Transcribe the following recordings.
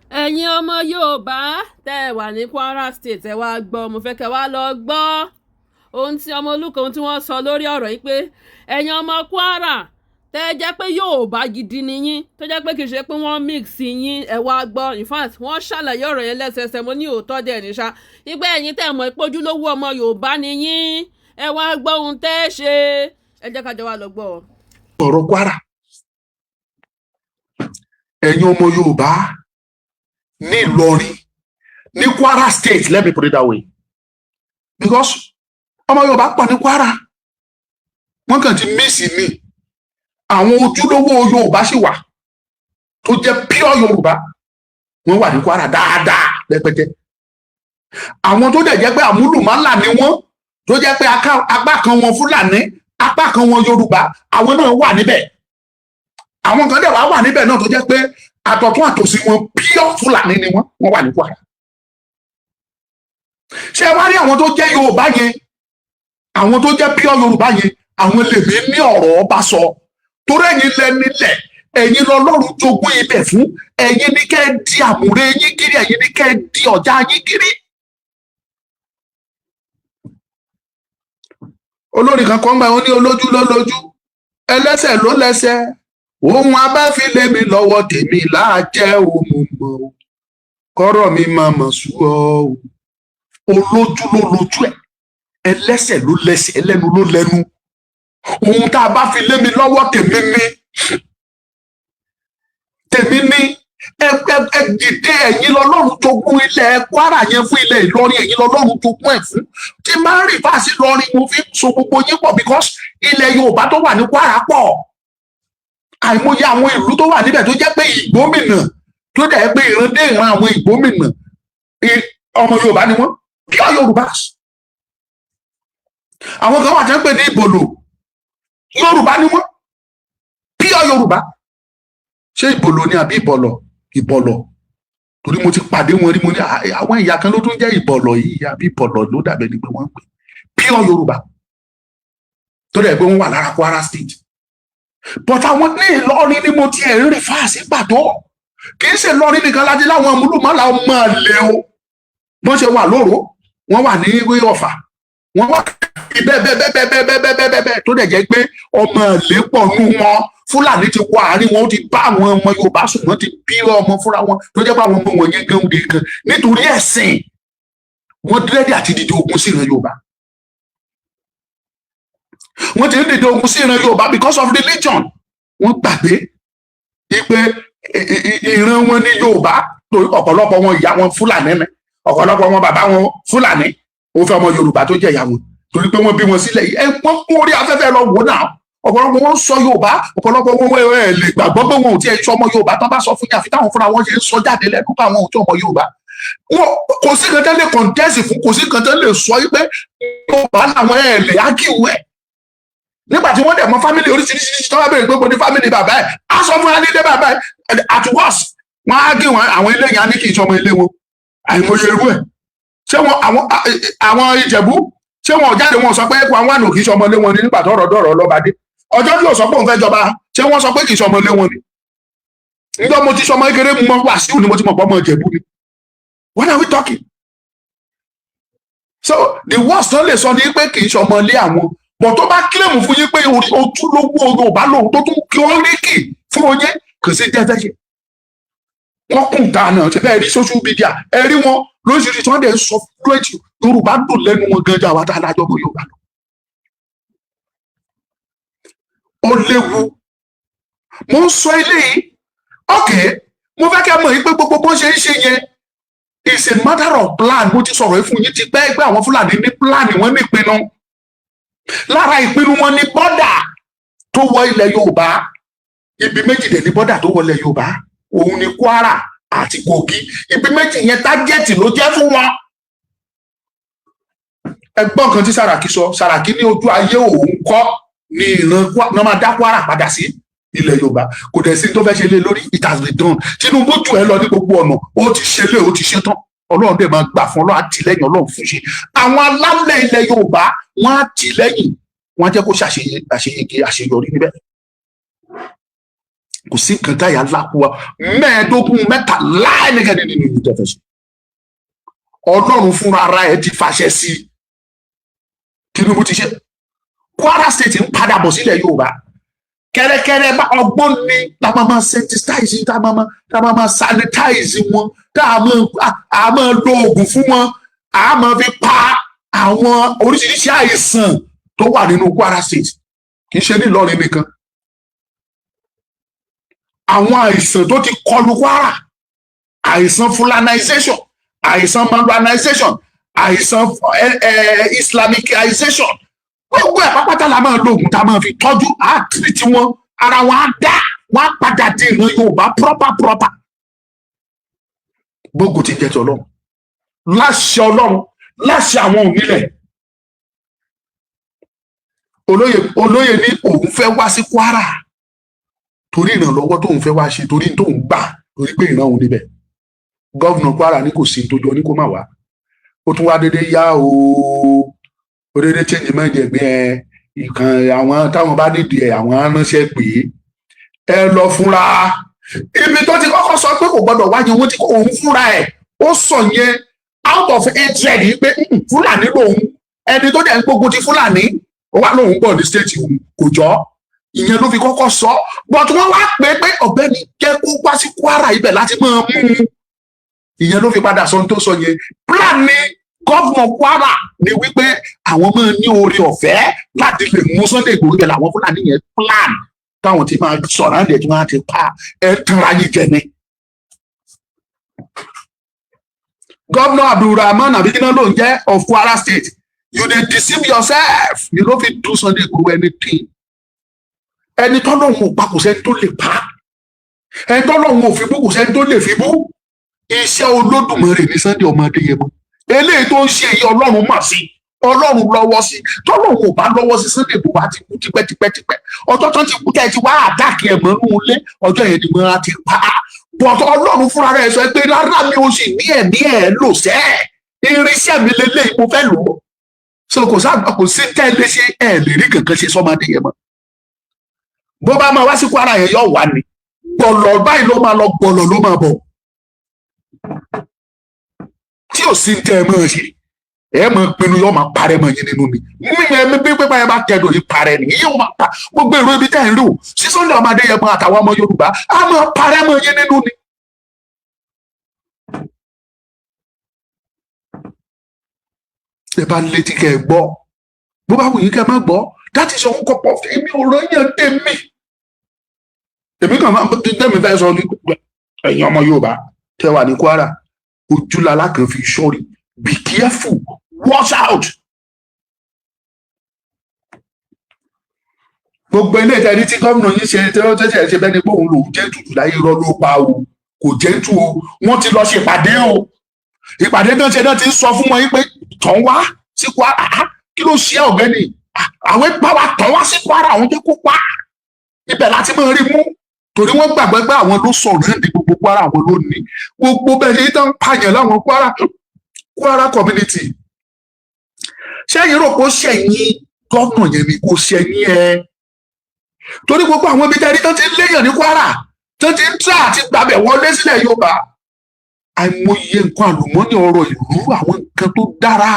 Ẹ̀yin ọmọ Yorùbá tẹ́ ẹ wà ní Kwara State, ẹ wá gbọ́. Mo fẹ́ kẹ́ wá lọ gbọ́ ohun tí ọmọ olùkọ́, ohun tí wọ́n sọ lórí ọ̀rọ̀ yìí, pé ẹ̀yin ọmọ Kwara tẹ́ ẹ jẹ́ pé Yorùbá gidi ni yín, tó jẹ́ pé kì í ṣe pé wọ́n mix yín, ẹ wá gbọ́. In fact, wọ́n ṣàlàyé ọ̀rọ̀ yẹn lẹ́sẹẹsẹ. Mo ní òótọ́ dẹ̀ ní ṣá wípé ẹ̀yin tẹ́ mọ̀ pé ojúlówó ọmọ Yorùbá ni yín, ẹ wá gbọ́ ohun tẹ́ ẹ ṣe. Ẹ jẹ́ ká jọ wá lọ gbọ́. Ọ̀rọ̀ Kwara, ẹ̀yin ọmọ Yorùbá ní Ìlọrin, ní Kwara State, let me put it that way, because ọmọ Yorùbá pọ̀ ní Kwara, wọ́n kàn ti mix ní. Àwọn ojúlówó Yorùbá sì wà tó jẹ́ pure Yorùbá, wọ́n wà ní Kwara dáadáa rẹpẹtẹ. Àwọn tó dẹ̀ jẹ́ pé àmúlùmálà ni wọ́n, tó jẹ́ pé apá kan wọn Fúlàní, apá kan wọn Yorùbá, àwọn náà wà níbẹ̀. Àwọn kan dẹ̀ wá wà níbẹ̀ náà tó jẹ́ pé àtọ̀tún àtòsí wọn, pure Fúlàní ni wọ́n, wọ́n wà ní Kwara. Ṣé ẹ wá rí àwọn tó jẹ́ Yorùbá yẹn, àwọn tó jẹ́ pure Yorùbá yẹn, àwọn lèmi ní ọ̀rọ̀ ọba sọ, torí ẹ̀yin lẹ nílẹ̀, ẹ̀yin lọ́lọ́run jogún ibẹ̀ fún. Ẹ̀yin ní kẹ́ ẹ di àmúre yín kiri, ẹ̀yin ní kẹ́ ẹ di ọ̀já yín kiri. Olórin kan kọ́ ń gbà wọ́n ní olójú ló lójú, ẹlẹ́sẹ̀ ló lẹ́sẹ̀, ohun abáfilé mi lọ́wọ́ tèmi láàjẹ́ òmùmọ̀ o, kọ́rọ̀ mi máa mọ̀ sú ọ o. Olójú ló lójú ẹ̀, ẹlẹ́sẹ̀ ló lẹ́sẹ̀, ẹlẹ́nu ló lẹ́nu, ohun tá a bá fi lé mi lọ́wọ́ tèmi ní, tèmi ní. Ẹ ẹ ẹ dìde, ẹ̀yin lọ́lọ́run jogún ilẹ̀ Kwara yẹn fún, ilẹ̀ Ìlọrin, ẹ̀yin lọ́lọ́run jogún ẹ̀ fún. Tí máa ń rìn fáṣí lọrin, mo fi so gbogbo yín pọ̀, because ilẹ̀ Yorùbá tó wà ní Kwara pọ̀. Àìmọye àwọn ìlú tó wà níbẹ̀ tó jẹ́ pé Ìgbómìnà, tó dẹ̀ pé ìran dé ìran àwọn Ìgbómìnà, ọmọ Yorùbá ni wọ́n, pure Yorùbá. Àwọn kan wà tí wọ́n pè ní Ìbòlò, Yorùbá ni wọ́n, pure Yorùbá. Ṣé Ìbòlò ni àbí Ìbọ̀lọ̀? Ìbọ̀lọ̀, torí mo ti pàdé wọn rí. Mo ní àwọn ìyá kan ló tún jẹ́ Ìbọ̀lọ̀ yìí àbí Ìbọ̀lọ̀, ló dàbẹ̀ ni pé wọ́n ń pè pure Yorùbá, tó dẹ̀ pé wọ́n wà lára Kwara State. But àwọn ní Ìlọrin ni mo ti ẹ̀ ń rìn fáàsì pàtó. Kì í ṣe Ìlọrin nìkan láti láwọn amúlùmálà ọmọ àlè o. Wọ́n ṣe wà lóru, wọ́n wà ní Ọ̀fà, wọ́n wà bẹ́ẹ̀ bẹ́ẹ̀ bẹ́ẹ̀ bẹ́ẹ̀ bẹ́ẹ̀ bẹ́ẹ̀ bẹ́ẹ̀ bẹ́ẹ̀, tó dẹ̀ jẹ́ pé ọmọ àlè pọ̀ nù wọn. Fúlàní ti wọ àárín wọn, ó ti bá àwọn ọmọ Yorùbá sùn, wọ́n ti bí ọmọ fúnra wọn, tó jẹ́ pé àwọn ọmọ wọn yẹn gan gan, nítorí ẹ̀sìn, wọ́n ready àti dìde ogun sí ìran Yorùbá. Wọ́n ti ń dìde ogun sí ìran Yorùbá because of religion. Wọ́n gbàgbé wípé ìran wọn ní Yorùbá, torí ọ̀pọ̀lọpọ̀ wọn, ìyá wọn Fúlàní ni, ọ̀pọ̀lọpọ̀ wọn, bàbá wọn Fúlàní, ó fẹ́ ọmọ Yorùbá tó jẹ́ ìyá wọn, torí pé wọ́n bí wọn sílẹ̀ yìí. Ẹ wọ́n kún orí afẹ́fẹ́ lọ wò náà, ọ̀pọ̀lọpọ̀ wọn sọ Yorùbá, ọ̀pọ̀lọpọ̀ wọn ẹ lè gbàgbọ́ pé wọn ò tiẹ̀ sọ ọmọ Yorùbá. Tán bá sọ fún yín, àfi táwọn fúnra wọn ṣe ń sọ jáde lẹ́nu pé àwọn ò tí ọmọ Yorùbá wọn. Kò sí kan tẹ́ lè contest fún, kò sí kan tẹ́ lè sọ yìí pé Yorùbá làwọn, ẹ̀ lè argue ẹ̀. Nígbà tí wọ́n dẹ̀ mọ family oríṣiríṣi, tí wọ́n bá béèrè pé mo ní family bàbá ẹ̀, á sọ fún wa nílé bàbá ẹ̀. At worst, wọ́n á gé wọn àwọn ilé yẹn, á ní kì í sọmọ ilé wọn. Àìmọye irú ẹ̀. Ṣé wọn àwọn Ìjẹ̀bú, ṣé wọn ò jáde, wọn sọ pé ẹkọ àwọn àná kì í sọmọ ilé wọn ni? Nígbà tọ́rọ̀ dọ̀rọ̀ lọ́ba dé, ọjọ́ tí yóò sọ pé òun fẹ́ jọba, ṣé wọ́n sọ pé kì í sọmọ ilé wọn ni? Nígbà mo ti sọmọ kékeré mọ Wàsíù ni mo ti mọ̀ pé ọmọ Ìjẹ̀bú ni. What are we talking? So the worst tó lè sọ ni pé kì í sọmọ ilé àwọn. Bọ̀ tó bá claim fún yín pé ojúlówó Yorùbá lòun, tó tún kí ó rí kì fún oyin, kò sí jẹ́ fẹ́ ṣe. Wọ́n kùn ta náà ṣe bẹ́ẹ̀ rí social media, ẹ rí wọn lóríṣiríṣi, wọ́n dẹ̀ sọ fluent Yorùbá, dùn lẹ́nu wọn gan jà wá tá a lájọ́ mọ́ Yorùbá lọ. Ó léwu, mo ń sọ eléyìí. Ok, mo fẹ́ kẹ́ mọ̀ yín pé gbogbo bó ṣe ń ṣe yẹn is a matter of plan. Mo ti sọ̀rọ̀ yìí fún yín ti pẹ́ pé àwọn Fúlàní ní plan, wọ́n ní ìpinnu. Lára ìpinnu wọn ní border tó wọ ilẹ̀ Yorùbá. Ibi méjì dẹ̀ ní border tó wọ ilẹ̀ Yorùbá, òun ni Kwara àti Kogi. Ibi méjì yẹn, target ló jẹ́ fún wọn. Ẹgbọ́n kan tí Sàràkí sọ, Sàràkí ní ojú ayé òun kọ́ ní ìran náà máa dá Kwara padà sí ilẹ̀ Yorùbá. Kò dẹ̀ sí tó fẹ́ ṣe lé lórí. It has been done. Tinubu jù ẹ lọ ní gbogbo ọ̀nà, ó ti ṣe lé, ó ti ṣe tán. Ọlọ́run dẹ̀ máa gbà fún, Ọlọ́run àtìlẹ́yìn, Ọlọ́run fún ṣe. Àwọn alálẹ̀ ilẹ̀ Yorùbá, wọ́n á tì lẹ́yìn, wọ́n á jẹ́ kó ṣàṣeyege, àṣeyọrí níbẹ̀. Kò sí nǹkan táyà lákúwa 15 13 ẹnikẹ́ni nínú ìlú tẹ́fẹ́ ṣe. Ọlọ́run fúnra ara ẹ̀ ti fàṣẹ sí i. Tinubu ti ṣe. Kwara State ń padà bọ̀ sílẹ̀ Yorùbá kẹ́rẹ́kẹ́rẹ́ bá ọgbọ́n ní tá a máa sensitize, tá a máa sanitize wọn, tá a máa lo oògùn fún wọn, a máa fi pa àwọn oríṣiríṣi àìsàn tó wà nínú Kwara State. Kì í ṣe ní Ìlọrin nìkan. Àwọn àìsàn tó ti kọlu Kwara, àìsàn fulanization, àìsàn malanization, àìsàn islamicization, gbogbo ẹ̀ pápátá la máa lo oògùn tá a máa fi tọ́jú àtìrìtì wọn. Ara wọn á dá, wọn á padà di ìran Yorùbá proper proper. Gbogbo ti jẹ́ ti Ọlọ́run, láṣẹ Ọlọ́run, láṣẹ àwọn onílẹ̀. Olóyè ní òun fẹ́ wá sí Kwara torí ìrànlọ́wọ́ tóun fẹ́ wá ṣe, torí tóun gbà, torí pé ìran òun níbẹ̀. Governor Kwara ní kò sí tó jọ, ní kó má wá. Ó tún wá dédé yá o, ó dédé change mind ẹgbẹ́ ẹ ìkan. Àwọn táwọn bá nídìí ẹ, àwọn aránṣẹ́ pé ẹ lọ fúnra. Ibi tó ti kọ́kọ́ sọ pé kò gbọ́dọ̀ wáyé, wọ́n ti kọ́ òun fúnra ẹ̀. Ó sọ yẹn out of hatred yìí pé Fúlàní lòun, ẹni tó dẹ̀ ń gbógun ti Fúlàní, ó wá lóun pọ̀ ní state òun, kò jọ́. Ìyẹn ló fi kọ́kọ́ sọ. But wọ́n wá pé ọ̀gbẹ́ni jẹ́ kó wá sí Kwara, ibẹ̀ láti máa mú un. Ìyẹn ló fi padà sọ ohun tó sọ yẹn. Plan ní governor Kwara ni wípé àwọn máa ní oore ọ̀fẹ́ láti lè mú Sunday Igboho. Ibẹ̀ làwọn Fúlàní yẹn plan táwọn ti máa sọ̀rọ̀ àǹdẹ̀ tí wọ́n á ti pa ẹ̀ tanra yín jẹ ni. Governor Abdulrahman abikina ló ń jẹ́ of Kwara State, you dey deceive yourself. You no fit do Sunday Igboho anything. Ẹni tọ́lọ́hun ò pa, kò sẹ́ni tó lè pa. Ẹni tọ́lọ́hun ò fi bú, kò sẹ́ni tó lè fi bú. Iṣẹ́ Olódùmarè ní Sunday ọmọ Adéyẹmọ eléyìí tó ń ṣe èyí. Ọlọ́run mọ̀ sí, Ọlọ́run lọ́wọ́ sí. Tọ́lọ́run ò bá lọ́wọ́ sí, Sunday Igboho á ti kú tipẹ́tipẹ́tipẹ́. Ọjọ́ tó ti kú, tẹ́ ẹ ti wá attack ẹ̀ mọ́nú ilé, ọjọ́ yẹn ni wọ́n á ti pa á. But Ọlọ́run fúnra rẹ̀ sọ pé rárá, mi ò sì ní ẹ̀mí ẹ̀ lò sẹ́, irinṣẹ́ mi lélẹ́yìí, mo fẹ́ lò ó. So kò sáà, kò sí tẹ́ ẹ lè ṣe, ẹ lè rí kankan ṣe sọ́mọdé yẹn mọ́. Bó bá máa wá sí Kwara yẹn, yóò wá ní gbọ̀lọ̀ báyìí ló máa lọ, gbọ̀lọ̀ ló máa bọ̀, tí ò sí tẹ́ ẹ máa ṣe. Ẹ máa pinnu, yóò máa parẹ́ mọ́ yín nínú ni. Mímọ ẹ bí pípa ẹ bá tẹ̀dọ̀ yìí parẹ́ ni yíyóò máa pa gbogbo èrò ibi tẹ́ ẹ ń lò sí Sunday ọmọdé yẹn mọ́ àtàwọn ọmọ Yorùbá, á máa parẹ́ mọ́ yín nínú ni. Ẹ bá létí kẹ́ ẹ gbọ́, bó bá wù yín kẹ́ ẹ má gbọ́, that is your own cup of tea. Èmi ò rán yàn tèmi. Èmi kàn máa tẹ́mi fẹ́ sọ ní ẹ̀yin ọmọ Yorùbá tẹ́ wà ní Kwara, ojúlala kan fi sọ́rí. Be careful, watch out. Gbogbo ilé ìtẹ́rí tí gómìnà yín ṣe tí ó tẹ́tẹ́ ṣe bẹ́ẹ̀ ni pé òun lòún jẹ́ tutù láyé, irọ́ ló pa o, kò jẹ́ tu o. Wọ́n ti lọ ṣe ìpàdé o. Ìpàdé náà ṣe náà ti ń sọ fún wọn yín pé tàn wá sí Kwara. Kí ló ṣe ọ̀gbẹ́ni? Àwọn ipá wa tàn wá sí Kwara, àwọn jẹ́ kó pa ibẹ̀ láti máa rí mú, torí wọ́n gbàgbọ́ pé àwọn ló sọ̀rọ̀ ní gbogbo Kwara, àwọn ló ní gbogbo bẹ́ẹ̀ ṣe tán pààyàn láwọn Kwara community. Ṣẹ́yìn rò pé ó ṣẹ̀yìn gómìnà yẹn ni? Kò ṣẹ̀yìn ẹ, torí gbogbo àwọn ibi tẹ́rí tó ti ń léèyàn ní Kwara, tó ti ń tà àti gbàbẹ̀ wọlé sílẹ̀ Yorùbá, àìmọye nǹkan àlùmọ́nì ọrọ̀ ìlú, àwọn nǹkan tó dára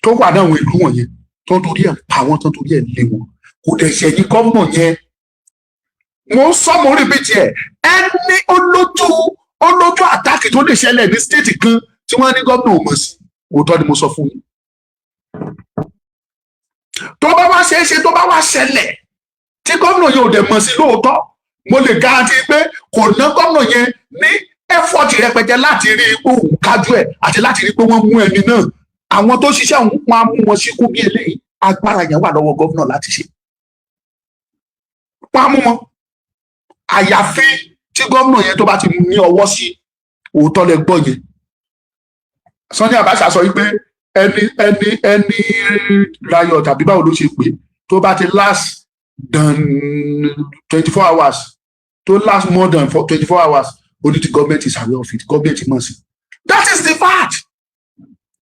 tó wà ní àwọn ìlú wọ̀nyẹn, tó ń torí ẹ̀ pa wọ́n, tó ń torí ẹ̀ lé wọn, kò dẹ̀ ṣẹ̀yìn gómìnà yẹn. Mo ń sọ, mo rí bí tiẹ̀ ẹni olójú attack tó lè ṣẹlẹ̀ ní state kan tí wọ́n ní gómìnà ò mọ̀ sí. Òótọ́ ni mo sọ fún yín. Tó bá wá ṣeé ṣe, tó bá wá ṣẹlẹ̀ tí gómìnà yẹn ò dẹ̀ mọ̀ sí lóòótọ́, mo lè guarantee pé kò ná gómìnà yẹn ní effort rẹpẹtẹ láti rí i pé òun kájú ẹ̀ àti láti rí i pé wọ́n mú ẹni náà. Àwọn tó ṣiṣẹ́ òun, wọn á mú wọn síkú bí eléyìí. Agbára yẹn wà lọ́wọ́ gómìnà láti ṣe, wọn á mú wọn, àyàfi tí gómìnà yẹn tó bá ti ní ọwọ́ sí. Òótọ́ lẹ gbọ́ yẹn. Sani Abacha sọ wípé ẹni riot tàbí báwo ló ṣe pé tó bá ti last than 24 hours, tó last more than 24 hours, only the government is aware of it. Government mọ̀ sí. That is the fact.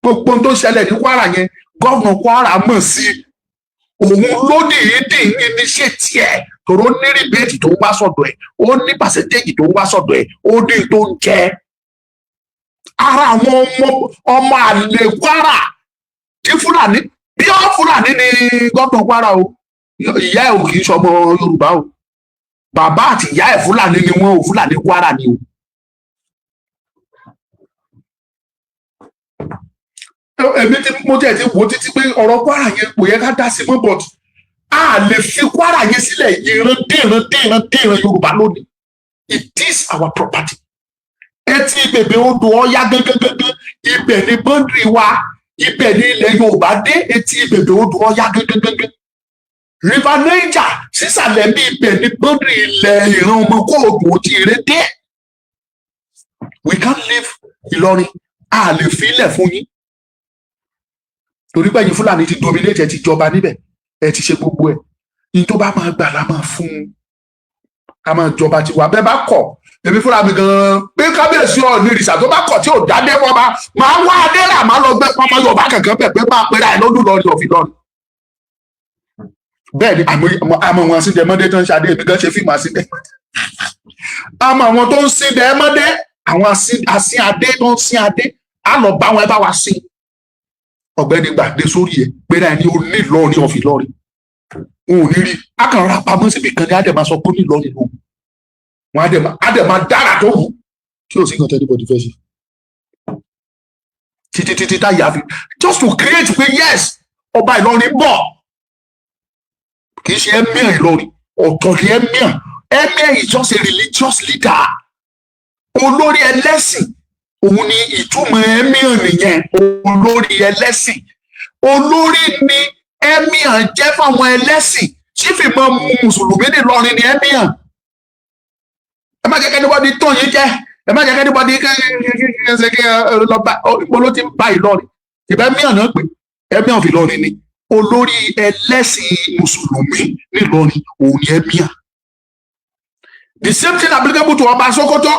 Gbogbo ohun tó ṣẹlẹ̀ ní Kwara yẹn, governor Kwara mọ̀ sí. Òun ló dìídì initiate ẹ̀, tòró ní rebate tó ń wá sọ̀dọ̀ ẹ̀, ó ní percentage tó ń wá sọ̀dọ̀ ẹ̀, ó ní tó ń jẹ. Ara àwọn ọmọ ọmọ àlè Kwara tí Fúlàní, pure Fúlàní ni gómìnà Kwara o. Ìyá ẹ̀ ò kì í ṣọmọ Yorùbá o. Bàbá àti ìyá ẹ̀, Fúlàní ni wọ́n o. Fúlàní Kwara ni o. Èmi tí mo tiẹ̀ ti wò títí pé ọ̀rọ̀ Kwara yẹn kò yẹ ká dá sí mọ́, but a lè fi Kwara yẹn sílẹ̀. Ìran dìran dìran dìran Yorùbá lónìí, it is our property. Etí bèbè odò Ọya gángangangan, ibẹ̀ ni boundary wa, ibẹ̀ ni ilẹ̀ Yorùbá dé. Etí bèbè odò Ọya gángangangan, River Niger sísàlẹ̀ bí, ibẹ̀ ni boundary ilẹ̀ ìran ọmọ káàárọ̀ oòjíire dé. We can't leave Ìlọrin. A lè fi ilẹ̀ fún yín torí pé ẹ̀yin Fúlàní ti dominate, ẹ ti jọba níbẹ̀, ẹ ti ṣe gbogbo ẹ̀. Ní tó bá máa gbà la máa fún un, a máa jọba tiwa. Bẹ́ẹ̀ bá kọ̀, èmi fúnra mi gan-an pé kábíyèsí Ọọ̀ni ìrìṣà tó bá kọ̀ tí ò dádé fọba, máa wá adé rà, máa lọ gbé pọmọ Yorùbá kankan bẹ̀ pé máa pera ẹ̀ lọ́dún lọ́rin òfin lọ́rin. Bẹ́ẹ̀ ni àmọ́ wọn asíndẹ̀mọ́dé tó ń ṣadé. Èmi gan ṣe fíìmù asíndẹ̀mọ́dé. Àmọ́ àwọn tó ń síndẹ̀mọ́dé, àwọn asín adé tó ń sín adé, á lọ bá wọn, ẹ bá wa sín. Ọ̀gbẹ́ni gbàdé sórí ẹ pera ẹni onílọrin of Ìlọrin, wọn ò ní rí a kàn ra pamọ́ síbi kan ní á dẹ̀ máa sọ pé onílọrin lòun. Wọn á dẹ̀ máa dára tó wù tí ò sí nǹkan tẹ́lẹ̀ bọ́dí fẹ́ ṣe títí títí táyà fi, just to create pé yes, ọba Ìlọrin bọ̀. Kì í ṣe emir Ìlọrin, ọ̀tọ̀ ni emir. Emir is just a religious leader, olórí ẹlẹ́sìn. Òun ni ìtumọ̀ emir nìyẹn, olórí ẹlẹ́sìn. Olórí ni emir jẹ́ fáwọn ẹlẹ́sìn. Chief imam mùsùlùmí ní Ìlọrin ni emir. Ẹ má jẹ́ kí anybody tàn yín jẹ. Ẹ má jẹ́ kí anybody lọ bá ìbò ló ti ń bá Ìlọrin. Ìbẹ́ emir náà pé emir of Ìlọrin ni olórí ẹlẹ́sìn mùsùlùmí nílọrin, òun ni emir. The same thing applicable to ọba Sokoto.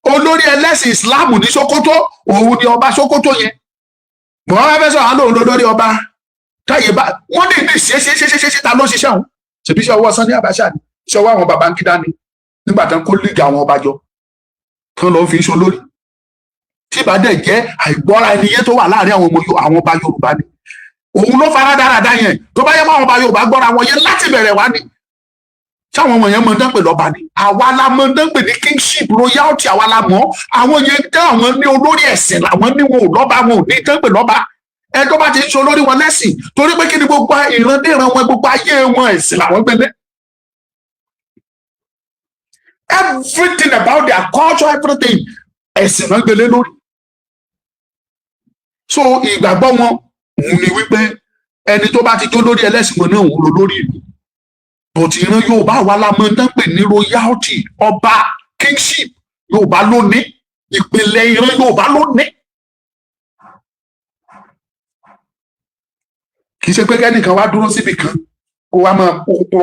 Olórí ẹlẹ́sìn Islam ní Sokoto, òun ni ọba Sokoto yẹn. Mọ̀ fẹ́ sọ̀rọ̀ àlóhùn lórí ọba táyé bá wọ́n ní ṣe ṣe ṣe ṣe ṣe. Ta ló ṣiṣẹ́ òun? Ṣèbí iṣẹ́ ọwọ́ Sani Abacha ni, iṣẹ́ ọwọ́ àwọn Babangida ni, nígbà tán kó league àwọn ọba jọ tán lọ́ọ́ fi ń ṣe olórí. Tí ìbá dẹ̀ jẹ́ àìgbọ́ra ẹni yẹn tó wà láàrin àwọn ọmọ àwọn ọba Yorùbá ni, òun ló fara dáradára yẹn. Tó bá yẹ kó àwọn ọba Yorùbá gbọ́ra wọn yẹn láti bẹ̀rẹ̀ wá ni, sáwọn ọmọ yẹn mọ dán pè lọ́ba ni. Àwa la mọ dán pè ní kingship, royalty, àwa la mọ̀. Àwọn yẹn tẹ́ àwọn ní olórí ẹ̀sìn làwọn ní, wọn ò lọ́ba, wọn ò ní dán pè lọ́ba. Ẹ tó bá ti ń ṣe olórí wọn lẹ́sìn, torí pé kí ni? Gbogbo ìrandíran wọn, gbogbo ayé wọn, ẹ̀sìn làwọn gbélé. Everything about their culture, everything, ẹ̀sìn náà gbélé lórí. So ìgbàgbọ́ wọn òun ni wípé ẹni tó bá ti jó lórí ẹlẹ́sìn wọn náà, òun ló lórí ìlú. But ìran Yorùbá wa la mọ̀ tán pè ní royalty, ọba, kingship. Yorùbá ló ní ìpìlẹ̀, ìran Yorùbá ló ní. Kì í ṣe pé kẹ́nìkan wá dúró síbì kan kó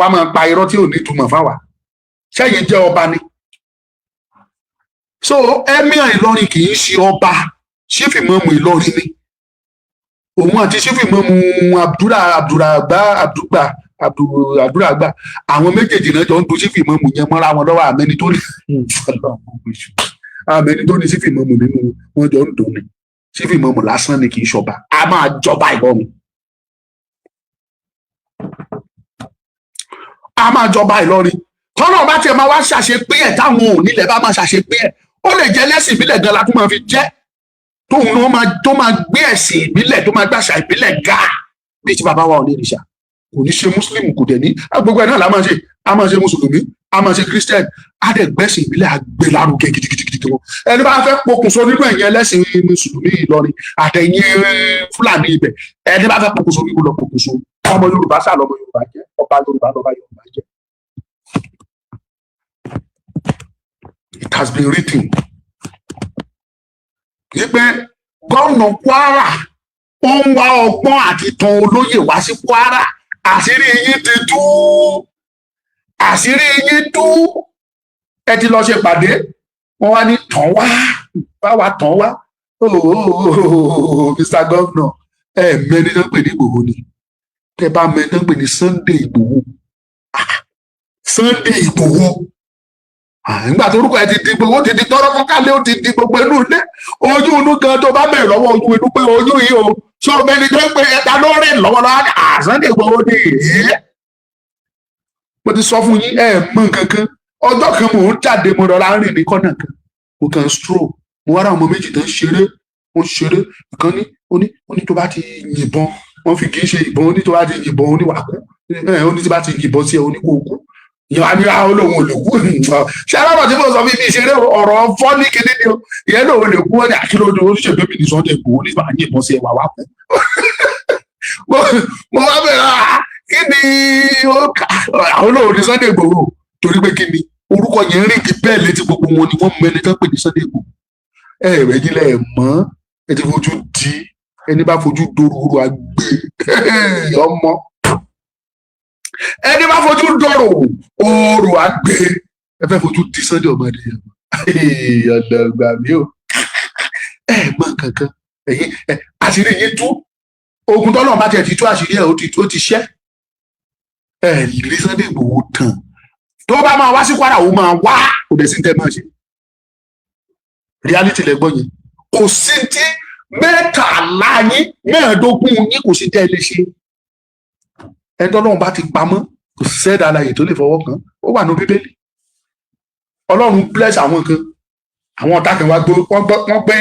wá máa pa irọ́ tí ò ní ìtumọ̀ fáwa. Sẹ́yìn jẹ́ ọba ni. So emir Ìlọrin kì í ṣe ọba, chief imam Ìlọrin ni. Òun àti chief imam abdulragba abdulgba abdulragba, àwọn méjèèjì náà jọ ń du chief imam yẹn mọ́ra wọn lọ́wọ́. Àmẹ́ni tó ní chief imam nínú wọn jọ ń dùn ní. Chief imam lásán ni, kì í ṣọba. A máa jọba Ìlọrin, a máa jọba Ìlọrin. Tọ́nà bá tiẹ̀ máa wá ṣàṣepé ẹ̀, táwọn ò nílẹ̀ bá máa ṣàṣepé ẹ̀, ó lè jẹ́ lẹ́sìn ìbílẹ̀ gan la tún máa fi jẹ́, tóun náà máa tó máa gbé ẹ̀sìn ìbílẹ̀, tó máa gbàṣà ìbílẹ̀ ga bíi tí bàbá wa ò ní ìrìṣà. Kò ní ṣe muslim, kò dẹ̀ ní gbogbo ẹ̀ náà la máa ṣe. A máa ṣe mùsùlùmí, a máa ṣe christian, a dẹ̀ gbẹ́sìn ìbílẹ̀ àgbélárugẹ gidigidigidi wọn. Ẹni bá fẹ́ pokùnso nínú ẹ̀yìn ẹlẹ́sìn mùsùlùmí Ìlọrin àtẹ̀yìn Fúlàní ibẹ̀, ẹni bá fẹ́ pokùnso, kíkó lọ pokùnso. Ọmọ Yorùbá sá lọmọ Yorùbá jẹ́, ọba Yorùbá lọba Yorùbá jẹ́. It has been written wípé gómìnà Kwara ó ń wá ọgbọ́n àti tan olóyè wá sí Kwara. Àṣírí yín ti tú, àṣírí yín tú. Ẹ ti lọ ṣe pàdé, wọn wá ní tàn wá, bá wa tàn wá. Oh, Mr. Governor, ẹ mẹni tó ń pè ní Ìgbòho ni. Tẹ bá mẹ́tọ́ ń pè ní Sunday Ìgbòho. Ah, Sunday Ìgbòho. Ah, nígbà tó orúkọ ẹ ti di gbogbo, ó ti di tọrọ fọkálẹ, ó ti di gbogbo inú ilé, ojú inú gan. Tó bá bẹ̀rẹ̀ lọ́wọ́ ojú inú pé ojú yìí o, ṣé o bẹni tó ń pè ẹta lórí lọ́wọ́lọ́wọ́? Ah, Sunday Ìgbòho ni. Ẹ mo ti sọ fún yín, ẹ mọ nǹkan kan. Ọjọ́ kan, mò ń jáde, mo rọra ń rìn ní kọ́nà kan, mo kàn ń stroll, mo wá rà ọmọ méjì tó ń ṣeré, wọ́n ṣeré. Ìkan ní ó ní tó bá ti yìnbọn, wọ́n fi kì í ṣe ìbọn, ó ní tó bá ti yìnbọn, ó ní wàá kú. Ẹ ó ní tí bá ti yìnbọn sí ẹ, ó ní kó kú. Ìyẹn wá ní àwọn olóhùn ò lè kú. Ṣé alábọ̀ tí mo sọ fún mi ìṣeré, ọ̀rọ̀ fọ́ní kinní ni o. Ìyẹn lòun lè kú. Wọ́n ní àkìlódé oníṣègbè mi ní Sunday Igboho ní bá yìnbọn sí ẹ, wà wá kú. Mo wá bẹ̀rẹ̀, ah, kí ni ó kà àwọn olóhùn ní Sunday Igboho? Torí pé kí ni orúkọ yẹn rìn kí bẹ́ẹ̀ létí gbogbo wọn ni wọ́n mọ ẹni tán pè ní Sunday Igboho. Ẹ rẹ̀ yín lẹ̀ mọ́, ẹ ti fojú di ẹni bá fojú dòrò àgbè ọmọ, ẹni bá fojú dòrò òòrò àgbè. Ẹ fẹ́ fojú di Sunday ọmọdé yẹn, ọ̀nà ìgbà mi ò ẹ mọ kankan. Ẹ̀yin ẹ àṣírí yín tú. Ogun tọ́lọ̀ bá tiẹ̀ ti tú àṣírí ẹ̀, ó ti ṣẹ́. Ẹ rí Sunday Igboho tán, tó bá máa wá sí Kwara, ó máa wá. Kò dẹ̀ sí tẹ́ máa ṣe. Reality lẹ gbọ́ yẹn. Kò sí tí 13 yín, 15 yín, kò sí tẹ́ ẹ lè ṣe. Ẹni tọ́lọ́run bá ti pamọ́, kò sẹ́dá alààyè tó lè fọwọ́ kàn. Ó wà ní Bíbélì. Ọlọ́run bless àwọn kan, àwọn ọ̀tá kan wá gbó, wọ́n gbé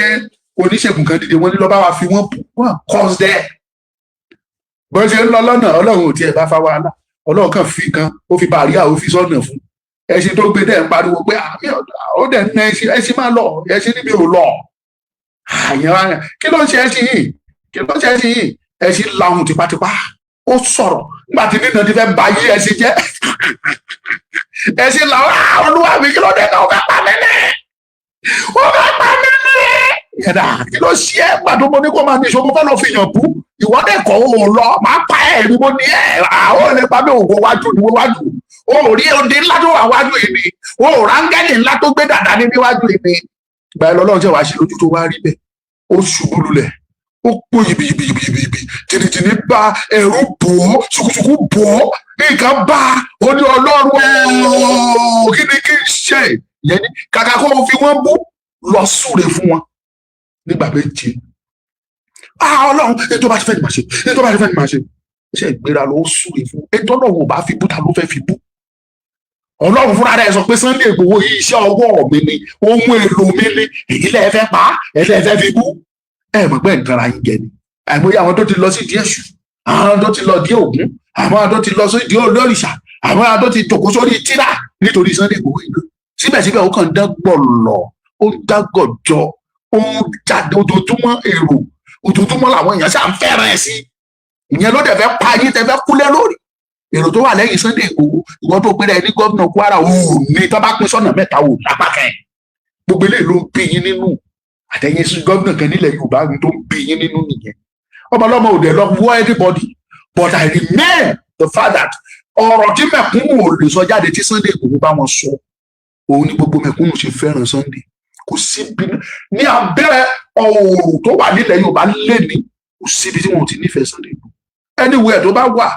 oníṣègùn kan dìde, wọ́n ní lọ́ba wa fi wọ́n bù wọ́n curse there. Bó ṣe ń lọ lọ́nà, Ọlọ́run ò tiẹ̀ bá fa wàhálà. Ọlọ́run kàn fi kan, ó fi bàríà, ó fi sọ́nà fún ẹṣin tó gbé dẹ̀ ń pariwo pé àmì ó dẹ̀ ń na ẹṣin. Ẹṣin máa lọ, ẹṣin níbi ò lọ. Àyàn wa, kí ló ń ṣe ẹṣin yìí? Kí ló ń ṣe ẹṣin yìí? Ẹṣin lahùn tipátipá, ó sọ̀rọ̀. Nígbà tí nínà ti fẹ́ ba yí ẹṣin jẹ́, ẹṣin làwọn, "Olúwa mi, kí ló dé náà? Ó fẹ́ pa mí ní, ó fẹ́ pa mí ní." Yẹ̀dá, kí ló ṣe é? Gbàdúrà, mo ní kó máa ní ìṣòro, mo fẹ́ lọ fi yàn bú, ìwọ́dẹ̀ kọ́ ò lọ, máa pa ẹ̀ ní. Mo ní ẹ̀ àwọn ò lè pa mí. Òwò wájú ni wọ́n wájú o, ò rí odi ńlá tó wà wájú yìí ni o, ò rángẹ́lì ńlá tó gbé dàda ní níwájú yìí ni. Ìgbà yẹn lọ́lọ́run jẹ́ wàá ṣe lójú tó wá rí bẹ́ẹ̀. Ó ṣubú lulẹ̀, ó pò yìbìyìbìyìbì, tìrìtìrì bá, ẹ̀rù bò ó, ṣùkùṣùkù bò ó, nǹkan bá. Ó ní, "Ọlọ́run ooo, kí ni kí n ṣe?" Ìyẹn ní kàkà kó o fi wọ́n bú, lọ súre fún wọn nígbà 7. Ah, Ọlọ́run, ètò bá ti fẹ́ ni màá ṣe, ètò bá ti fẹ́ ni màá ṣe. Ṣe ìgbéra ló súre fún ètò Ọlọ́run ò bá fi bú, ta ló fẹ́ fi bú? Ọlọ́run fúnra rẹ̀ sọ pé Sunday Igboho yìí, iṣẹ́ ọwọ́ mi ni, ohun èlò mi ni. Èyí lẹ́ẹ̀ fẹ́ pa, ẹ̀ lẹ́ẹ̀ fẹ́ fi bú. Ẹ mọ̀ pé nǹkan ra yín jẹ ni. Àìmọye àwọn tó ti lọ sí ìdí èṣù, àwọn tó ti lọ dí Ògún, àwọn tó ti lọ sí ìdí olórìṣà, àwọn tó ti jòkó sórí tírà nítorí Sunday Igboho yìí náà, síbẹ̀síbẹ̀ ó kàn ń dán gbọ̀lọ̀, ó ń dá gọ̀jọ̀, ó ń jáde ojoojúmọ́. Èrò ojoojúmọ́ làwọn èèyàn ṣáà ń fẹ́ràn ẹ̀ sí. Ìyẹn ló dẹ̀ fẹ́ pa yín, tẹ́ fẹ́ kúlẹ̀ lórí èrò tó wà lẹ́yìn Sunday Igboho. Ìwọ tó péré ní gómìnà Kwara, ò ní tó bá pín sọ́nà mẹ́ta, ò lápá kẹ́. Gbogbo eléyìí ló ń bí yín nínú. Àtẹ̀yìn sí gómìnà kan nílẹ̀ Yorùbá tó ń bí yín nínú nìyẹn. Ọmọlọ́mọ ò dẹ̀ lọ wọ́ anybody, but I remain the fact that ọ̀rọ̀ tí mẹ̀kúnnù ò lè sọ jáde tí Sunday Igboho bá wọn sọ, òun ni gbogbo mẹ̀kúnnù ṣe fẹ́ràn Sunday. Kò síbi ní abẹ́ ọ̀rọ̀ tó wà nílẹ̀ Yorùbá lẹ́ni, kò síbi tí wọn ò ti nífẹ̀ẹ́ Sunday Igboho. Anywhere tó bá wà,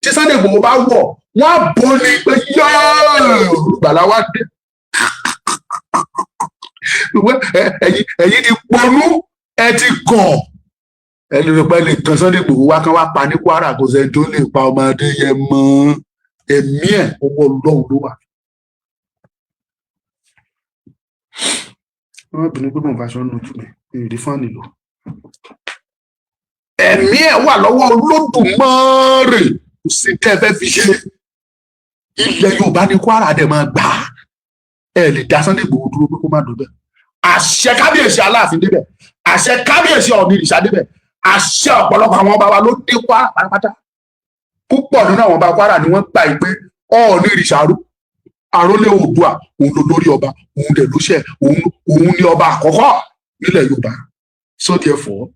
tí Sunday Igboho bá wọ̀, wọ́n á bọ́ ní pé yẹ́ẹ̀, olùgbàlà wa dé. Ẹ̀yin ti ponú, ẹ ti gàn, ẹ lè rò pé lè tàn Sunday Igboho wá kán wá pa ní Kwara. Kò sẹ́ni tó lè pa ọmọdé yẹn mọ́. Ẹ̀mí ẹ̀, ọwọ́ Ọlọ́run ló wà. Wọ́n bínú pé mò ń faṣọ nù ojú mi, mi ò rí fan lò. Ẹ̀mí ẹ̀ wà lọ́wọ́ Olódùmarè. Kò sí tẹ́ ẹ fẹ́ fi ṣe. Ilẹ̀ Yorùbá ní Kwara dẹ̀ máa gbà á. Ẹ lè dá Sunday Igboho dúró pé kó má dùn bẹ́ẹ̀. Àṣẹ kábíyèsí Aláàfin débẹ̀, àṣẹ kábíyèsí Ọọ̀ni ìrìṣà débẹ̀, àṣẹ ọ̀pọ̀lọpọ̀ àwọn ọba wa ló dé Kwara pátápátá. Púpọ̀ nínú àwọn ọba Kwara ni wọ́n gbà yìí pé Ọọ̀ni ìrìṣà àrólé Oòduà, òun ló lórí ọba, òun dẹ̀ ló ṣẹ̀, òun ní ọba àkọ́kọ́ nílẹ̀ Yorùbá. So therefore,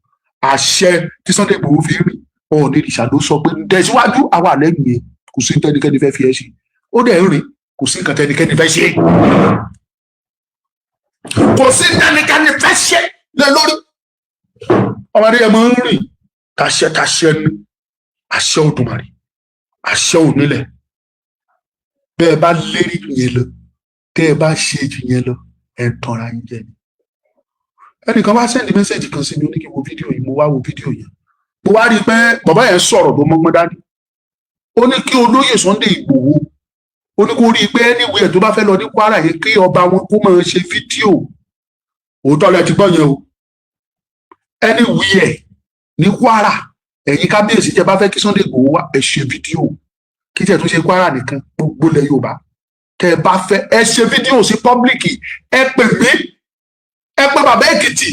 àṣẹ tí Sunday Igboho fi rìn, Ọọ̀ni ìrìṣà ló sọ pé tẹ̀síwájú, àwa lẹ́yìn yẹn, kò sí tẹnikẹ́ni fẹ́ fi ẹ́ ṣe. Ó dẹ̀ ń rìn, kò sí nǹkan tẹnikẹ́ni fẹ́ ṣe, kò sí tẹnikẹ́ni fẹ́ ṣe lé lórí. Ọmọdé yẹn máa ń rìn tàṣẹ tàṣẹ ní àṣẹ Òdùmarè. Àṣẹ ò nílẹ̀. Bẹ́ẹ̀ bá lérí jù yẹn lọ, tẹ́ ẹ bá ṣe jù yẹn lọ, ẹ ń tanra yín jẹ ni. Ẹnìkan wá send message kan sí mi, ó ní kí n wo fídíò yìí. Mo wá wo fídíò yẹn, mo wá rí i pé bàbá yẹn sọ̀rọ̀ tó mọ́gbọ́n dání. Ó ní kí olóyè Sunday Ìgbòho, ó ní kó rí i pé anywhere tó bá fẹ́ lọ ní Kwara yẹn, kí ọba wọn kó máa ṣe fídíò. Òótọ́ lẹ ti gbọ́ yẹn o. Anywhere ní Kwara, ẹ̀yin kábíyèsí, tẹ́ bá fẹ́ kí Sunday Ìgbòho wá, ẹ ṣe fídíò. Kí tẹ̀ tún ṣe Kwara nìkan, gbogbo ilẹ̀ Yorùbá tẹ́ ẹ bá fẹ́, ẹ ṣe fídíò sí public. Ẹ pè mí, ẹ pè bàbá Èkìtì,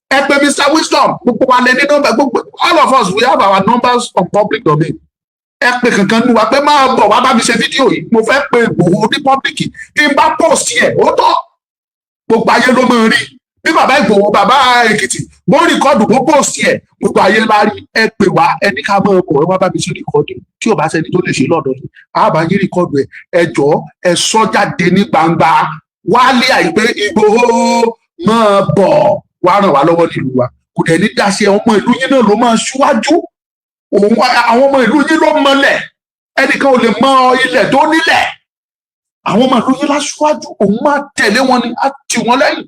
ẹ pè Mr Wisdom, gbogbo wa lẹ ní nọ́mbà. Gbogbo, all of us, we have our numbers on public domain. Ẹ pè kankan nínú wa pé, "Máa bọ̀ wá bá mi ṣe fídíò yìí, mo fẹ́ pe Ìgbòho ní public." Tí n bá post ẹ̀, ó tọ́, gbogbo ayé ló máa rí. Bí bàbá Ìgbòho, bàbá Èkìtì, bó record, bó post ẹ̀, gbogbo ayé la rí. Ẹ pè wá, ẹ ní ká máa bọ̀, ẹ wá bá mi ṣe record. Tí ò bá sẹ́ni tó lè ṣe lọ́dọ̀ yìí, á bá yín record ẹ̀. Ẹ jọ̀ọ́, ẹ sọ jáde ní gbangba wálé àìpé Ìgbòho máa bọ̀ wá ràn wá lọ́wọ́ nílùú wa. Kò dẹ̀ ní dáṣẹ. Ọmọ ìlú yín náà ló máa ṣíwájú òun. Àwọn ọmọ ìlú yín ló mọlẹ̀. Ẹnìkan ò lè mọ ilẹ̀ tó nílẹ̀. Àwọn ọmọ ìlú yín láṣíwájú, òun máa tẹ̀lé wọn ni, á tì wọ́n lẹ́yìn.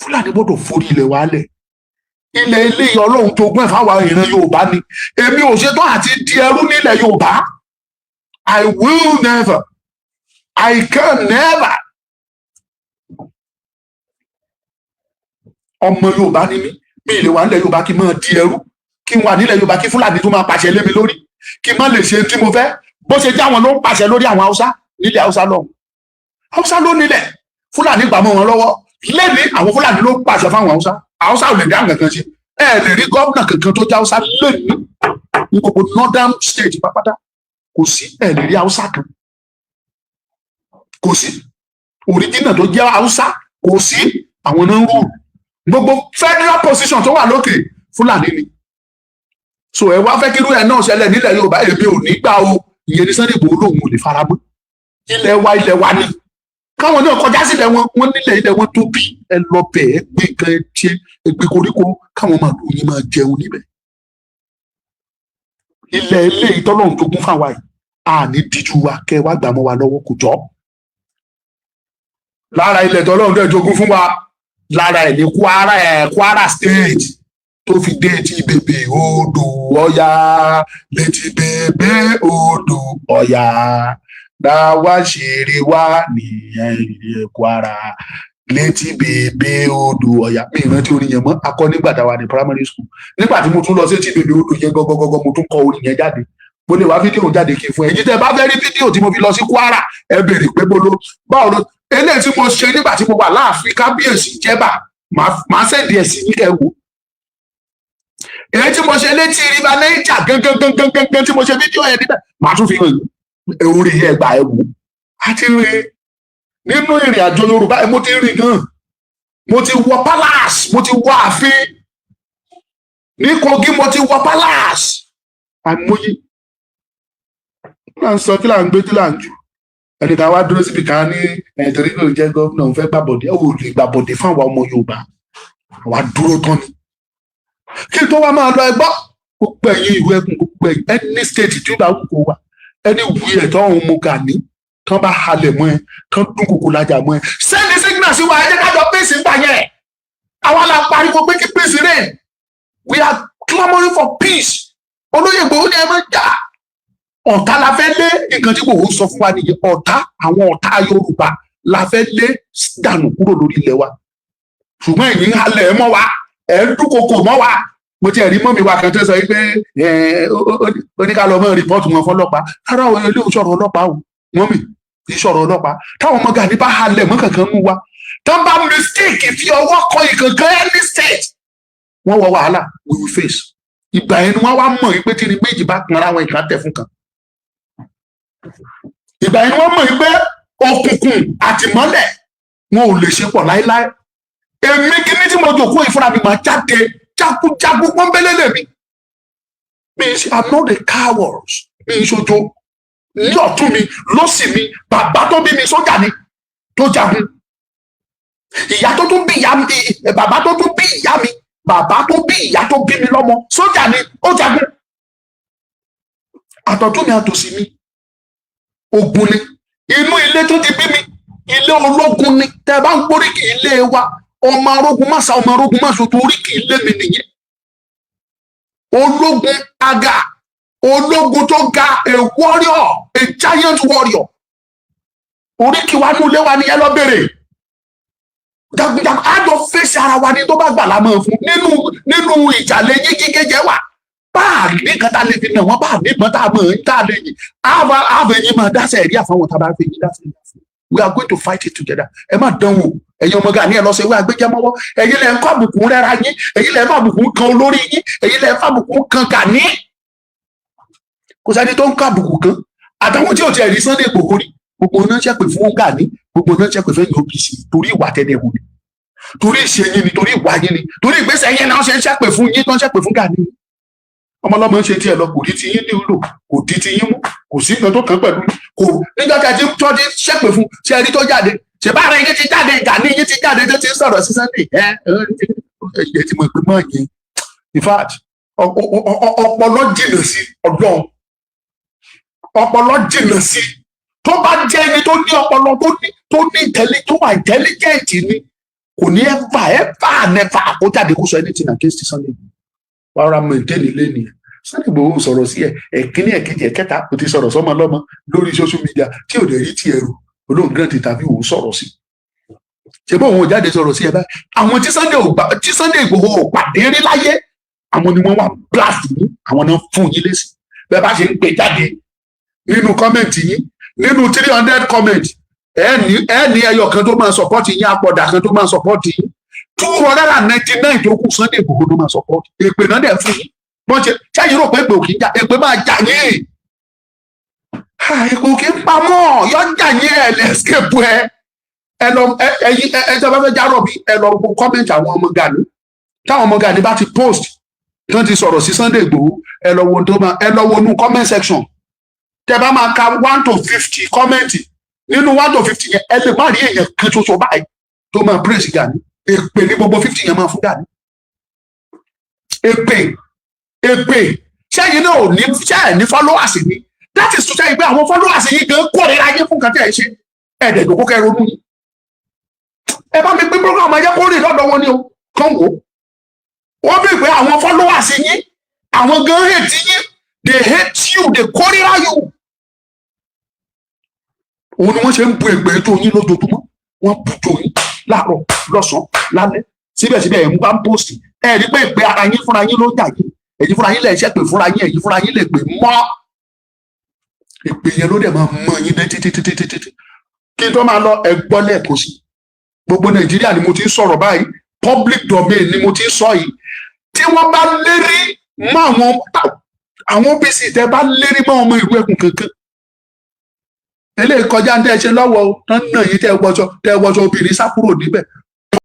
Fúlàní gbọ́dọ̀ forí ilẹ̀ wa lẹ̀. Ilẹ̀ ilé Ọlọ́run tó gbọ́n fáwọn ìran Yorùbá ni. Èmi ò ṣetán àti di ẹrú nílẹ̀ Yorùbá. I will never, I can never. Ọmọ Yorùbá ni mí. Mi ì lè wà nílẹ̀ Yorùbá kí n máa di ẹrú, kí n wà nílẹ̀ Yorùbá kí Fúlàní tó máa pàṣẹ lé mi lórí, kí n má lè ṣe tí mo fẹ́. Bó ṣe já wọn ló ń pàṣẹ lórí àwọn Haúsá nílẹ̀ Haúsá lọ́hùn. Haúsá ló nílẹ̀, Fúlàní gbà mọ́ wọn lọ́wọ́ lẹ́ni. Àwọn Fúlàní ló ń pàṣẹ fáwọn Haúsá. Haúsá ò lè dá nǹkan kan ṣe. Ẹ lè rí gómìnà kankan tó jẹ́ Haúsá lẹ́ni ní gbogbo northern state pápátá. Kò sí. Ẹ lè rí Haúsá kan, kò sí original tó jẹ́ Haúsá, kò sí. Àwọn náà ń rule gbogbo federal position tó wà lókè. Fúlàní ni. So ẹ wá fẹ́ kí irú ẹ̀ náà ṣẹlẹ̀ nílẹ̀ Yorùbá? Èmi ò ní gbà o. Ìyẹn ní Sunday Igboho lòun ò lè fara mọ́. Ilẹ̀ wa, ilẹ̀ wa ni. Káwọn náà kọjá sílẹ̀ wọn. Wọn nílẹ̀, ilẹ̀ wọn tóbi. Ẹ lọ bẹ̀, ẹ gbé nǹkan, ẹ tiẹ̀ ẹ gbé koríko, káwọn màlúù yín máa jẹun níbẹ̀. Ilẹ̀ eléyìí tọ́lọ́run tó gún fáwa yìí, a ní díjú wa kẹ́ ẹ wá gbà mọ́ wa lọ́wọ́. Kò jọ́. Lára ilẹ̀ tọ́lọ́run dẹ̀ jogún fún wa, lára ẹ̀ ní Kwara, ẹ̀ Kwara State tó fi dé etí bèbè odò Ọya, létí bèbè odò Ọya dáwà ṣeré wá nìyẹn, Kwara létí bèbè odò Ọya. Mi ìrántí orin yẹn mọ́. Akọ nígbà tá a wà ní primary school. Nígbà tí mo tún lọ sétí bèbè odò yẹn gọgọgọgọ, mo tún kọ orin yẹn jáde. Mo lè wá fídíò jáde kí n fún ẹ. Èyí tẹ́ bá fẹ́ rí fídíò tí mo fi lọ sí Kwara, ẹ béèrè pé mo ló báwo ló. Eléyìí tí mo ṣe nígbà tí mo wà láàfin kábíyèsí jẹba, màá send ẹ̀ sí ní kẹ́ wò. Èyí tí mo ṣe létí River Niger gangan gangan gangan tí mo ṣe fídíò yẹn níbẹ̀, màá tún fi hàn yín. Orí yẹn gbà, ẹ wò. A ti rìn nínú ìrìn àjò Yorùbá. Mo ti rìn gan. Mo ti wọ palace, mo ti wọ ààfin ní Kogi, mo ti wọ palace àìmọye. Kí là ń sọ? Kí là ń gbé? Kí là ń jù? Ẹnìkan wá dúró síbi kan ní ẹ̀ẹ́dẹ̀rí ló jẹ́ gómìnà, òun fẹ́ gbàbọ̀dé. Ó lè gbàbọ̀dé fún àwọn ọmọ Yorùbá. Àwa dúró tán ni. Kí n tó wá máa lọ, ẹgbọ́, gbogbo ẹ̀yin ìlú ẹkùn, gbogbo ẹ̀yin any state tí ó bá wù kó wà, ẹni wù ẹ̀ tó ń mu Gani tán bá halẹ̀ mọ́ ẹ, tán dún kòkò lajà mọ́ ẹ, send signal sí wa. Ẹ jẹ́ ká jọ peace ń gbà yẹn. Àwa la pariwo pé kí peace reign. We are clamouring for peace. Olóyè Ìgbòho ní ẹ máa jà, ọ̀tá la fẹ́ lé. Nǹkan tí Ìgbòho sọ fún wa nìyẹn. Ọ̀tá, àwọn ọ̀tá Yorùbá la fẹ́ lé dànù kúrò lórí ilẹ̀ wa. Ṣùgbọ́n ẹ̀yin ń halẹ̀ mọ́ wa, ẹ̀ ń dúnkokò mọ́ wa. Mo ti ẹ̀rí mọ́ mi wa kan tó sọ wípé ó ní ká lọ mọ́ report wọn fọlọ́pàá. Rárá o, ilé ìṣọ̀rọ̀ ọlọ́pàá o. Mọ́mì, kì í ṣọ̀rọ̀ ọlọ́pàá. Táwọn ọmọ Gani bá halẹ̀ mọ́ kankan mú wa, tán bá mistake fi ọwọ́ kọ ìkankan any state, wọ́n wọ wàhálà. We will face. Ìgbà yẹn ni wọ́n wá mọ̀ wípé tí ni méjì bá kanra wọn, ìkan tẹ̀ fún kan. Ìgbà yẹn ni wọ́n mọ̀ wípé òkùnkùn àtìmọ́lẹ̀ wọn ò lè ṣe pọ̀ láéláé. Èmi kíní tí mo jòkó ìfúnra mi máa jáde jagunjagun pọ́nbélé lèmi. Mi ṣe, I'm not a coward. Mi ń ṣojo. Ní ọ̀tún mi, lọ́sì mi, bàbá tó bí mi sójà ni tó jagun. Ìyá tó tún bí ìyá mi, bàbá tó tún bí ìyá mi, bàbá tó bí ìyá tó bí mi lọ́mọ, sójà ni, ó jagun. Àtọ̀tún mi àtòsí mi, ogun ni. Inú ilé tó ti bí mi, ilé ológun ni. Tẹ bá ń gbóríkì ilé wa, ọmọ arógun má sa, ọmọ arógun má soto, oríkì ilé mi nìyẹn. Ológun aga, ológun tó ga, a warrior, a giant warrior, oríkì wa ní ilé wa nìyẹn. Lọ bèrè jagunjagun. Àjọ fèsì ara wa ní tó bá gbà lámọ̀ fún nínú ìjàlẹ̀ yín kíkéjẹ wà bá a ní kan tá a lè fi nà wọ́n, bá a níbọn tá a mọ̀ tá a lè yìn, àbẹ̀ yín máa dáṣẹ̀ ẹ̀rí àfọwọ́n tá a bá fi yín dáṣẹ̀ ẹ̀rí àfọwọ́n. We are going to fight it together. Ẹ má dán wò. Ẹ̀yin ọmọ Gani, ẹ lọ sí ewé agbẹjẹmọ́wọ́. Ẹ̀yin lẹ ń kọ́ àbùkù rẹ́ra yín, ẹ̀yin lẹ ń fàbùkù kan olórí yín, ẹ̀yin lẹ ń fàbùkù kan Gani. Kò sẹ́ni tó ń kọ́ àbùkù kan. Àtàwọn tí ò tiẹ̀ rí Sunday Igboho rí, gbogbo náà ṣẹ́pẹ̀ fún Gani, gbogbo náà ṣẹ́pẹ̀ fẹ́ OPC, torí ìwà tẹ́lẹ̀ wù ni, torí ìṣe yín ni, torí ìwà yín ni, torí ìgbésẹ̀ yín náà ṣe ń ṣẹ́pẹ̀ fún yín, tó ń ṣẹ́pẹ̀ fún Gani. Ọmọlọ́mọ ń ṣe tiẹ̀ lọ, kò rí ti yín nílò, kò di ti yín mú, kò sí nǹkan tó kàn pẹ̀lú kò. Níjọ́ tí a ti tọ́ ti ṣẹ́pẹ̀ fún, ṣe rí tó jáde, ṣe bá ara yín ti jáde, Gani yín ti jáde tó ti ń sọ̀rọ̀ sí Sunday. Ẹ ẹ ti mọ̀ pé mọ̀ yín, in fact, ọpọlọ jìnnà sí Ọlọ́run, ọpọlọ jìnnà sí. Tó bá jẹ́ ẹni tó ní ọpọlọ, tó ní tó wà intelligent ni, kò ní ever, ever, never kó jáde kó sọ anything against Sunday. Wàá maintain ilé nìyẹn. Sunday Igboho sọ̀rọ̀ sí ẹ ẹ̀kíní, ẹ̀kejì, ẹ̀kẹta, kò ti sọ̀rọ̀ sọ́mọ lọ́mọ lórí social media tí ò dẹ̀ rí tiẹ̀ rò. Olóhùn grant tàbí òun sọ̀rọ̀ sí, ṣe bó òun ò jáde sọ̀rọ̀ sí ẹ báyìí. Àwọn tí Sunday ò gbà, tí Sunday Igboho ò pàdé rí láyé, àwọn ni wọ́n wá blast yín, àwọn náà fún yín lésì. Bẹ́ẹ̀ bá ṣe ń gbé jáde nínú comment yín, nínú 300 comment, ẹ ní ẹyọ kan tó máa support yín, apọ̀dà kan tó máa support yín. 299 tó kù, Sunday Igboho ló máa support. Èpè náà dẹ̀ fún yín. Wọ́n ṣe ṣáàyìn rò pé èpè ò kì í jà? Èpè máa jà yín. Èpè ò kì í pamọ́, yọ jà yín. Ẹ lè escape. Ẹ ẹ lọ, ẹ ẹyin ẹ ẹ tẹ́ bá fẹ́ járọ̀ bí, ẹ lọ wo comment àwọn ọmọ Gani. Táwọn ọmọ Gani bá ti post, tí wọ́n ti sọ̀rọ̀ sí Sunday Igboho, ẹ lọ wo tó máa, ẹ lọ wo inú comment section. Tẹ́ bá máa ka 1 to 50 comment, nínú 1 to 50 yẹn, ẹ lè má rí èèyàn kan ṣoṣo báyìí tó máa praise Gani. Èpè ní gbogbo 50 yẹn máa fún Gani. Èpè, èpè. Sẹ́yìn náà ò ní ṣẹ́ ní followers ni? That is to say pé àwọn followers yìí gan kórìíra yín fún nǹkan tí ẹ̀ ṣe. Ẹ̀ẹ́dẹ̀gbẹ̀ kó kẹ́ ronú yín. Ẹ bá mi pín program, ẹ jẹ́ kó rìn lọ́dọ̀ wọn ni o, kàn wò wọ́n bí pé àwọn followers yín, àwọn gan hate yín. They hate you, they kórìíra you. Òun ni wọ́n ṣe ń bu èpè tó yín lójoojúmọ́. Wọ́n bu tó yín láàárọ̀, lọ́sàn-án, lálẹ́. Síbẹ̀síbẹ̀, ẹ̀ ń bá ń post. Ẹ̀ rí pé ìpè ara yín fúnra yín ló ń jà yín. Ẹ̀yin fúnra yín lè ṣẹ́pè fúnra yín, ẹ̀yin fúnra yín lè pè mọ́. Èpè yẹn ló dẹ̀ máa mọ yín dé títí títí títí. Kí n tó máa lọ, ẹ gbọ́ lẹ́ẹ̀kan sí, gbogbo Nàìjíríà ni mo ti ń sọ̀rọ̀ báyìí, public domain ni mo ti ń sọ yìí. Tí wọ́n bá lérí mọ́ àwọn OPC, tẹ́ bá lérí mọ́ ọmọ ìlú ẹkùn kankan, eléyìí kọjá ń tẹ́ ṣe lọ́wọ́ o, tán náà yín, tẹ́ wọṣọ obìnrin sá kúrò níbẹ̀.